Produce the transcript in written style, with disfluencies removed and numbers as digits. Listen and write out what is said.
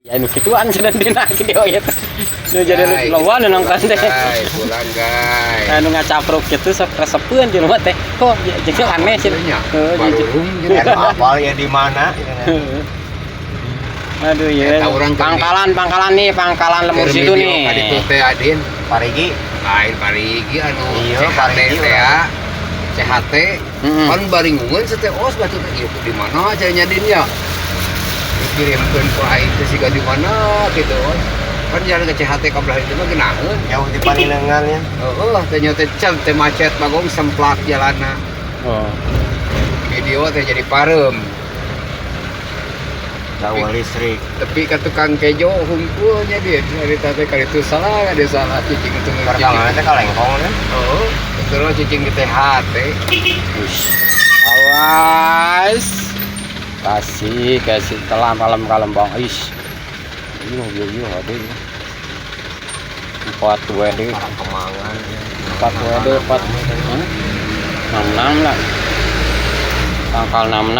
Ya, nu kituan cenah dina video ieu teh. Nu jadi Guys, loba nu nonton teh. Guys, pulang, guys. Anu ngacapruk gitu sok resepeun di rumah teh. Kok jadi aneh sih. Nya, Heeh, barurung Eh, apal ya di mana? Aduh ya. Eta urang teh. Pangkalan, pangkalan nih, pangkalan lembur situ nih. Ka ditu teh, Adin. Parigi. Lain Parigi anu Iya, CHT Parigi. Teh ya. CHT kan baringungan teh os batu teh ieu di mana cenah Din ya. Dikirimkeun ku aing teh siga di mana gitu os. Kan jalan ke CHT ka belah itu mah geunaheun. Jauh di Paninengan ya. Heeh, teh nya teh cel teh macet Bagong, semplak jalanna. Oh. Video teh jadi pareum. Jauh listrik. Tapi ka tukang kejo hungkul nya dia dari teh ka ditu salah, ada salah cicing itu. Pertama teh kalengkong ya. Oh, terus cicing di THT. Ush. Awas. Kasih, kasih kelam kalem kalem bang. Ish. Yo yo yo, aduh. 4 WD. Kemangan. 4 WD 4. 66 lah. Tangkal 66.